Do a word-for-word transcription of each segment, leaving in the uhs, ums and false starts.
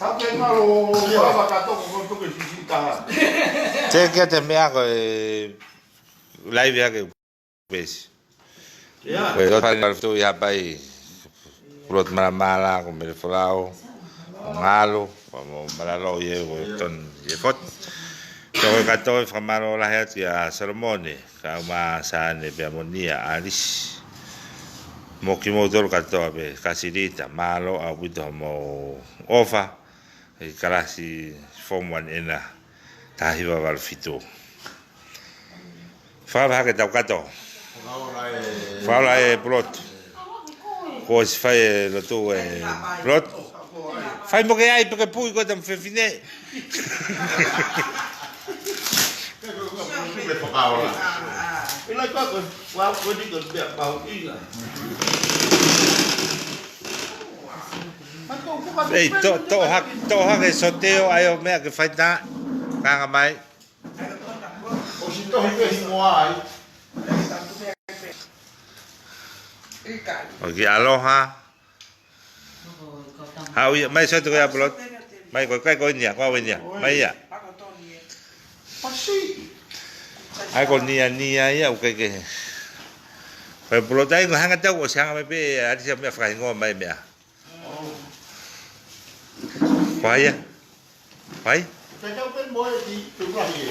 Hake malo, ia. Lava ka toko ko tuke sisi taha. Te kia te meʻa ko e live hake pesi. Ia. Ko e loto fale ngalo fitu ia pai. Pulotu Malamala, ko Mele Folau, ko Ngalo, ko mo Malalo ia, ko Ton ia Fot. Toko katoa fakamalo lahi atu kia Solomone, ka uma Sane pea mo Nia, Alisi. Mo kimoutolu katoa pē, Kasilita, mālō ʻaupito mo ʻofa, ʻi kalasi form one ena, taha hiva valu fitu. Fakaʻofa hake tau kato. Fakaʻofa e Pulotu. Ko si fai e lotu e Pulotu. Fai mo ke ai pē ke pui ko tam fefine. Ei, to, to hake, to hake soteo ai ʻo meʻa ke fai tā. Kanga mai. ʻOsi tohi pē hingoa ai. ʻOki aloha. Hau ia, mai sote ko ia Pulotu. Mai ko kai ko ʻeni ia, ko au ʻeni ia. Mai ia. Ai ko Nia Nia ia, ʻoku ke. Ko e Pulotu ai ko hanga tau ʻosi hanga mai pē, ʻa ʻosi meʻa fakahingoa mai meʻa. Ko ia. Pai? Tatau pē mo e ti, tu lahi e.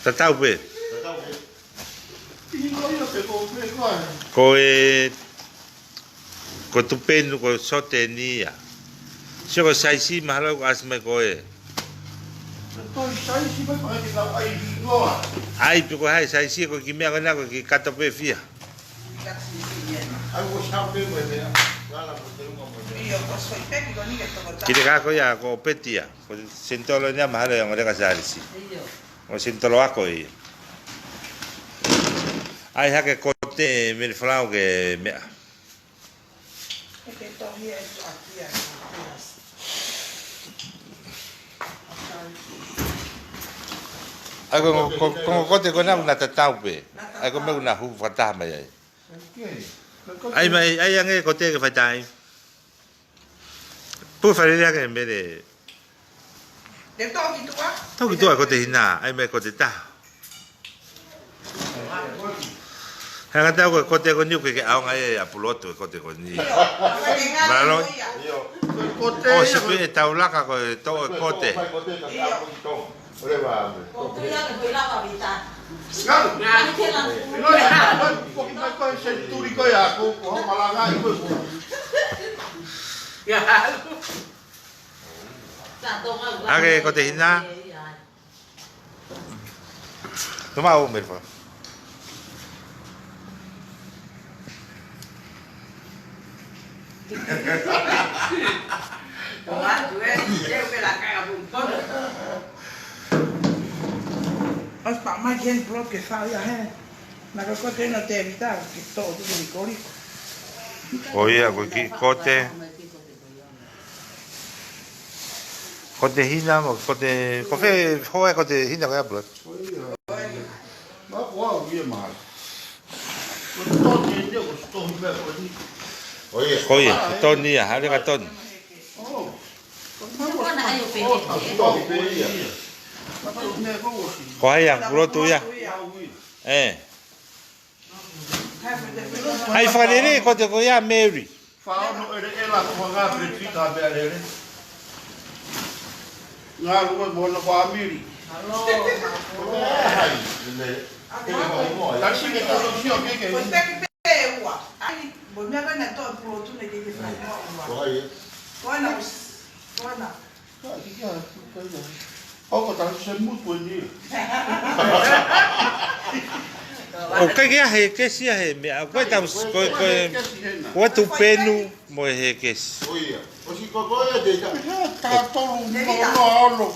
Tatau pē. Tatau pē. Ino ia pē ko pē ko ai. Ko e, ko Tupenu, ko Sote ʻeni ia. Sio ko saisi mahalo ko ʻasi mai ko e. Ko saisi mai ko ai ke tau ai hingoa. Ai pē ko hai saisi ko ki meʻa ko na ko ki kato pē fia. Ai ko sa pē mo e meʻa. Lala mo te unga mo e meʻa. Ki te kako ia, ko Peti ia. Ko senitolo ʻeni ia mahalo ia ngore ka Salisi. ʻIo. Ko senitolo ako ia. Ai hake ko te Mele Folau ke meʻa. Ai ko, ko, ko, ko te ko na una tatau pē. Ai ko me una hu fakataha mai ai. Ai mai, ai ange ko te ke fai tai. Pū fale lea ke Mele. Te tau ki tua? Tau ki tua ko te hina, ai mai ko te taha. Hanga tau ko, ko te ko niu ke ke aonga e a Pulotu ko te ko ni. Malo. Ko te ʻosi pē e tau laka ko e tau ko te. Ko te ia ke ko lava vita. Ngau. Ngau. Ngau. Ngau. Ngau. Ngau. Ngau. Ngau. Ngau. Ia. Ake ko te hina. Toma o Mele Folau. ʻOsi paʻa mai ki heni Pulotu ke fai ia he. Na ka ko te no te vita ke tō tu ni kori. Ko ia ko ki ko te. Ko te hina mo, ko te, ko fē hoa ko te hina ko ia Pulotu. Ko ia. Ma ko au ia ma. Ko Toni ia, ko Toni meʻa ko ni. Ko ia. Ko ia, ko Toni ia, hale ka Toni. Oh. Ko Toni ia. Ko ia, Pulotu ia. Eh. Ai fakalele ko te ko ia Mary. Faono ere ela ko hanga pe fika pe alele. Nga lue mo no family. Hello. Hai, le. Kasi ke to sio ke ke. Ko te ki pe ua. Ai, mo me ka na to Pulotu ne ke ke fa ua. Ko hai. Ko na, ko na. Ka, ki kia, ka, ka. ʻOku tau se mutu ʻeni. ʻOku ʻikai ke ʻi ai he kesi ia he meʻa. ʻOku ʻikai tau, ko, ko, ko Tupenu mo e he kesi. ʻO ia. ʻOsi ko ko ia te ta. Ia, ta tolu mo no ono.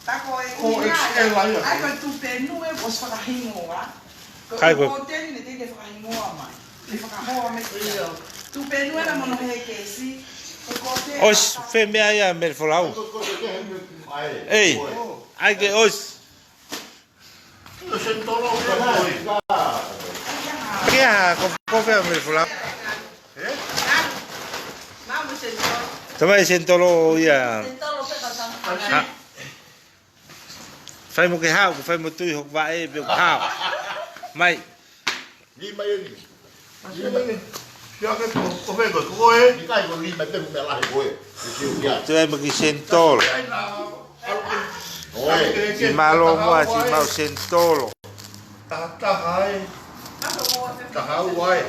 Ta ko e ko ui X L ai. Ai ko Tupenu e ʻosi fakahingoa. Kai ko. Ko Teni ne te ke fakahingoa mai. Ne fakahoa mai te ia. Tupenu ena mono he kesi. Ko Teni. ʻOsi, fē meʻa ia Mele Folau. Ei, ai ke ʻosi. Ke aha, ko, ko fē Mele Folau. Tamai senitolo ia. Fai mo ke haʻu, ko fai mo tui hoku vaʻe pē ʻoku haʻu. Mai. Lima ia ni. Lima ia ni. Siʻake ko, ko fē ko, ko e? Ni kai ko lima te me lahi ko e. Ko e. Tuʻu ai mo e kiʻi senitolo. Oe. Siʻi mālō muʻa, siʻi maʻu senitolo. Taha taha ai. Taha ua ai.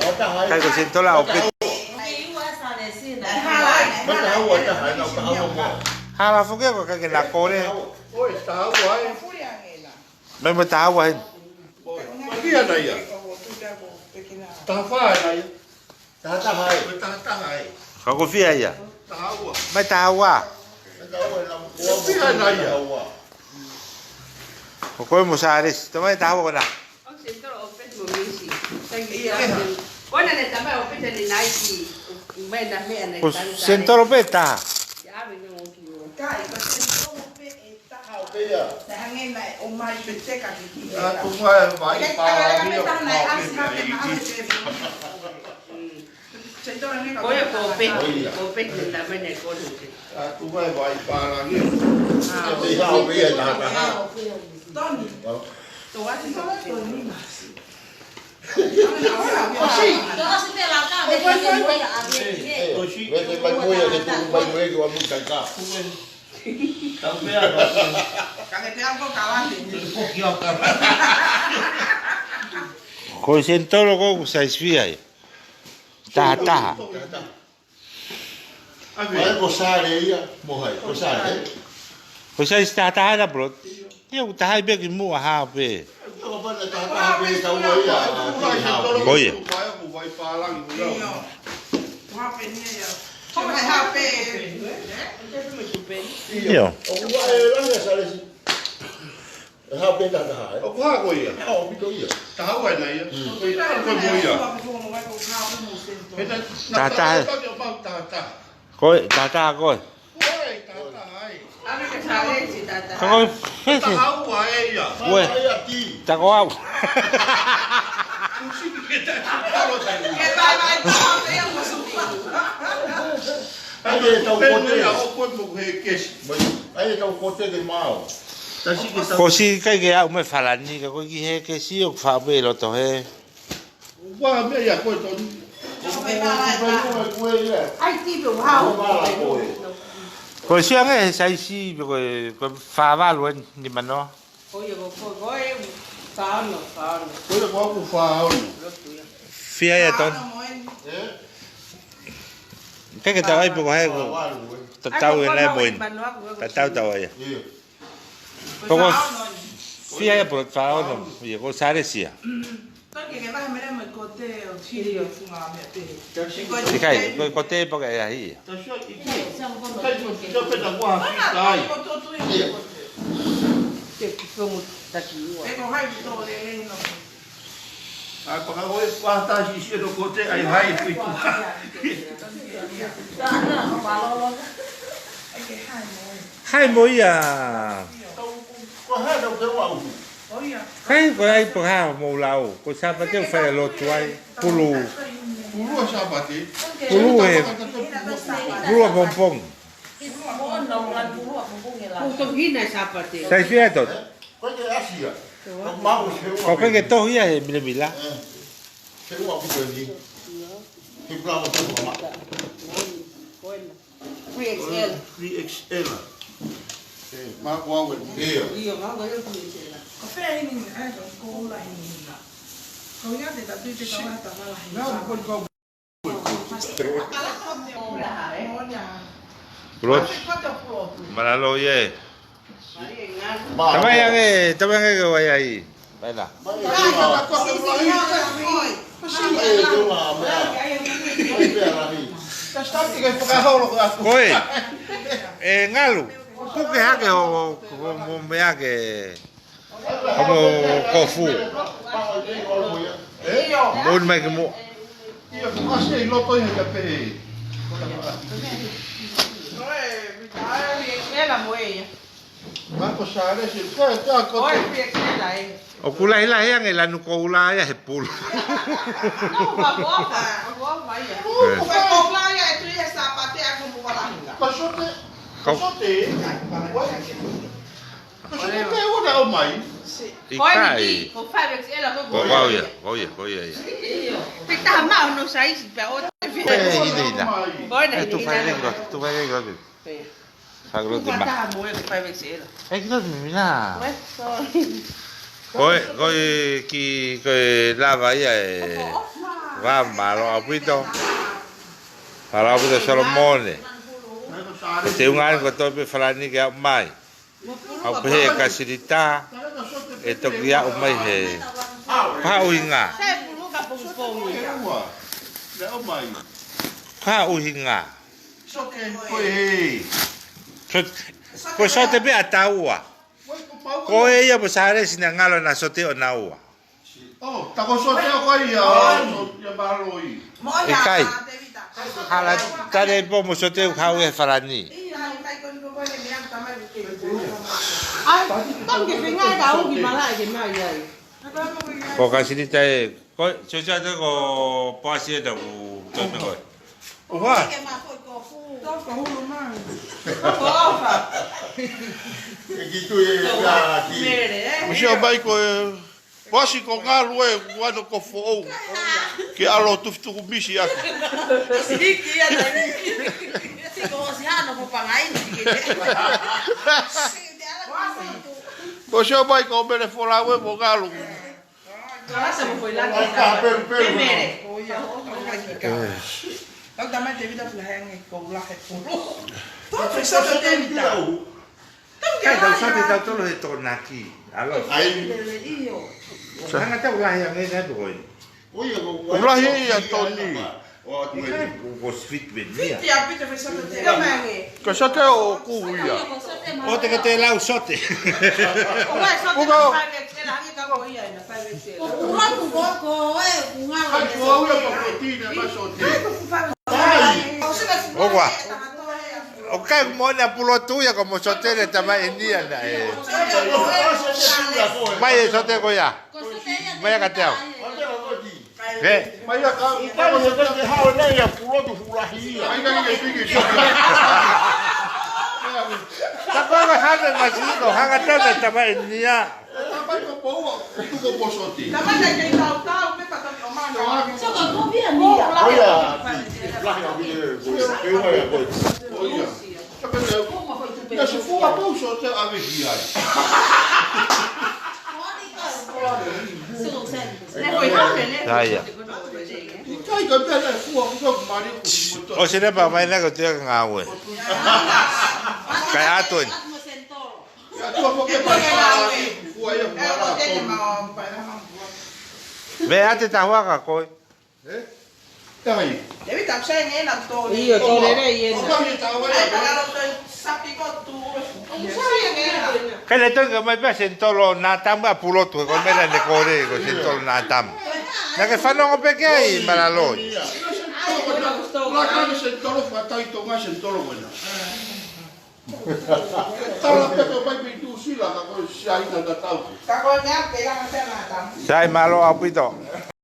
Taha taha ai. Kai ko e senitolo ʻo pē. Mo taha ua ai, taha ai, nau taha ua mo. Hala foki ko e kai ke na kole. Oe, taha ua ai. Mai mo taha ua heni. Oe, ko e fiha nai ia? Taha fā nai ia. Taha taha ai. Ko e taha taha ai. Ka ko e fiha ia? Taha ua. Mai taha ua. Mai taha ua, na, ko e fiha nai ia? Taha ua. Ko koe mo Sālesi. Tamai taha ua ko ena. ʻO senitolo ʻo pē mo misi. Thank you. Ia. Ko ena ne tamai ʻo pē ne nai ki. Mai na meʻa ne. Ko senitolo pē taha. Ia, ave ne o ki o. Kai, ko senitolo pē ʻe taha. Taha pē ia. Naʻe hangē naʻe ʻomai pē teka ki ki. Ā, tuku ai e vai pālangi ʻo pē. Ko ia ko pē, ko pē ne na mene ko ni. Ā, tuku ai e vai pālangi. Ā, te hao pē ia taha taha. Tony. Ā. Tō ati tō Tony masi. Ko si. Ko si pē la ka, me ko si. Ko si. Vete mai mo ia ke tuku mai mo ia ke wa muta ka. Ko e senitolo ko ʻoku size fiha ia? Taha taha. Ko Sālesi ia, mo hai, ko Sālesi. Ko size taha taha ia Brot. Ia ʻoku taha ai pē ki muʻa hao pē. Ko ia. Ia. ʻOku hā pē taha taha, ē? ʻOku hā ko ia? Hā ʻaupito ia. Taha ua nai ia? Mm. Ko ia, ko ia. Taha taha. Taha taha. Ko e, taha taha ko e. Ko e, taha taha ai. Ka ko e, he, he. Taha ua e ia. Ko e. Ta ko au. Ai, e tau kote. Ai, e tau kote ke mau. Ko si kai ke au me falani, ka ko ki he ke si o fa pe loto he. Ua meʻa ia ko e tonu. Ai, tipe, wow. Ko e siʻi ange he saisi pe ko e, ko e fā valu eni, nima noa. Ko ia ko, ko, ko e fā ono, fā ono. Ko ia ko aku fā ono. Fiha ia tonu. Ē? Ke ke tau ai pe ko hai ko. Fā valu, ē. Tatau e nai mo eni. Tatau tau ai. Ia. Poko fia e polo fā ono, ia ko Sālesi ia. Toki ke vahe mele mai ko te o tiri o funga me te. ʻIkai, ko, ko te poke e ahi ia. Ke ki fongu taki ua. E ko hai ki tō lelei no. ʻAi, paka ʻoe, pata si si no ko te ai hai kui. Hai mo ia. Ko hai no ke wau. Hai ko ai paka mo lau. Ko Sāpate ʻoku fai lotu ai. Pulu. Pulu ʻa Sāpate. Pulu e. Pulu ʻa pongipongi. Ko toki hina Sāpate. Sai fia tot. Ko ke Asia. Ko mau se ua. Ko ke ke tohi ia he milamila. Eh. Se ua ki te ni. He pula mo te ua ma. Three X L. Three X L. Eh, ma ko au e. Ia. Ia, ma ko au e three X L. Ko fē ini ni, ai, ko, ko ula ini ni. Ko ia te tatu te kawata mala hina. Rot. Malalo ia. Tamai ange, tamai ange ke wai ai. Baila. Koe. E ngalu. Puke hake ho, ho, ho, mo meʻa ke. Ka mo kofu. Mo uni mai ke mo. Ia, ko kasi e loto ia ka pe. Ela mo e ia. Ma ko Sālesi, ka, ka, ko. ʻOku lahilahi ange lanu koula ia he pulu. Ko koula ia e tui e Sāpate a ko mo walahinga. Ka sote. Kau. Sote, ʻai, ʻai, ʻai. Ko sote ʻoku ʻomai. ʻIkai. Ko e X L ko. Ko, ko ia, ko ia, ko ia ia. Pe taha maʻu hono size pea ʻoua te. Ko e ʻi he ʻi he. Ko e ʻi he. Ē, tuʻu fai lelei, tuʻu fai lelei. Ē. Fakaluku te ma. Taha mo e ko e X L. Ē, ki loto mimi na. Ē, sorry. Ko e, ko e ki, ko e lava ia ē. Vā, mālō ʻaupito. Mālō ʻaupito Solomone. Ko e teunga ʻeni ko e toe pē Falani ke aʻu mai. ʻOku pehē ʻe Kasilita ʻe toki aʻu mai he. Ko e hā ʻuhinga? Ko e hā ʻuhinga? Sote ko ē. Sote, ko e sote pē ʻa taua. Ko e ia mo Sālesi naʻe ngalo naʻa sote ʻonaua. ʻO, tā ko sote ʻoku ʻi ai, ʻo, ia mālō ʻi. ʻIkai. Hala tale po mo sote ʻoku haʻu ʻi he Falani. ʻAi, tau ke fengai ka uki mala ke mai ai. Ko Kasilita ē, ko, so, so, ko Poasi ē taku, ko, ko. ʻOfa. Ke ma ko ko fu. Tau ka hulu mai. Ko ʻofa. E ki tu e ka ki. Mele, ē? Mo sia bai ko e, Poasi ko ngalu e, ua no ko foʻou. Ke ʻalu tufi tuku misi ake. Siki ia tani. Siko si hano ko pangai ni ke. Ko sia bai ko Mele Folau e mo ngalu. Kalasa mo ko i laki. Ka pelu, pelu. Ke mele. ʻO ia. Kau tamai Tevita pula he ange ko ula he pulu. Tau ke sote Tevita. Tau ke kai tau sote tau tolo he Tokonaki. ʻAlo. ʻAi. ʻIo. Hanga tau lahi ange na tu koi. ʻO ia ko. Ulahi ia Toni. ʻIkai, ko, ko Sweet Venia. Fiti ʻaupito he sote Tevita. Ko sote ʻoku ia. ʻO te ke te lau sote. Ko sote. Ko five X L, hangē ka ko ia ʻena five X L. Ko kula ku ko, ko e, ku ngalo. Kai ko ia ko fourteen ma sote. ʻO kua. ʻOku ʻikai mo ʻena Pulotu ia ko mo sote le tamai ʻeni ia na ē. Mai e sote ko ia. Mai ia ka te au. Ke? Mai ia ka, ka ko sote ke hao nei ia Pulotu fulahi ia. Ai, ai, ai, piki, piki. Ka ko e hanga masiko, hanga tau me tamai ʻeni ia. Tamai ko poua, tuku po sote. Tamai ka kei tau tau, me patoni o mana. Soko ko via mia. Ko ia, fulahi a via, ko ia, ko ia, ko ia. Ia se fua pau sote ʻave ki ai. Ia, ia. ʻIkai ka pea naʻe fua, fua mali ko. ʻO se ne pa mai na ko te ngāue. Kai atu eni. Ia, tua mo ke pai pa, fua ia fua la. Me ate tahuaka koe. Ē? Ai. Tevita, sai nge na to. ʻIo, to lele ʻi ena. ʻO ka mi tau ai. Ai, ka lo to sapi ko tu. Sai nge na. Kai le to ka mai pea sentolo na tamu a Pulotu ko mera ne kore ko sentolo na tamu. Na ke fanongo pē ke ai malaloi. Ai, ko na kusto. La ka sentolo fatai to nga sentolo ko ena. Tala pē ko mai pē tu sila ka ko sai na tatau. Ka ko na pē la ka na tamu. Sai mālō ʻaupito.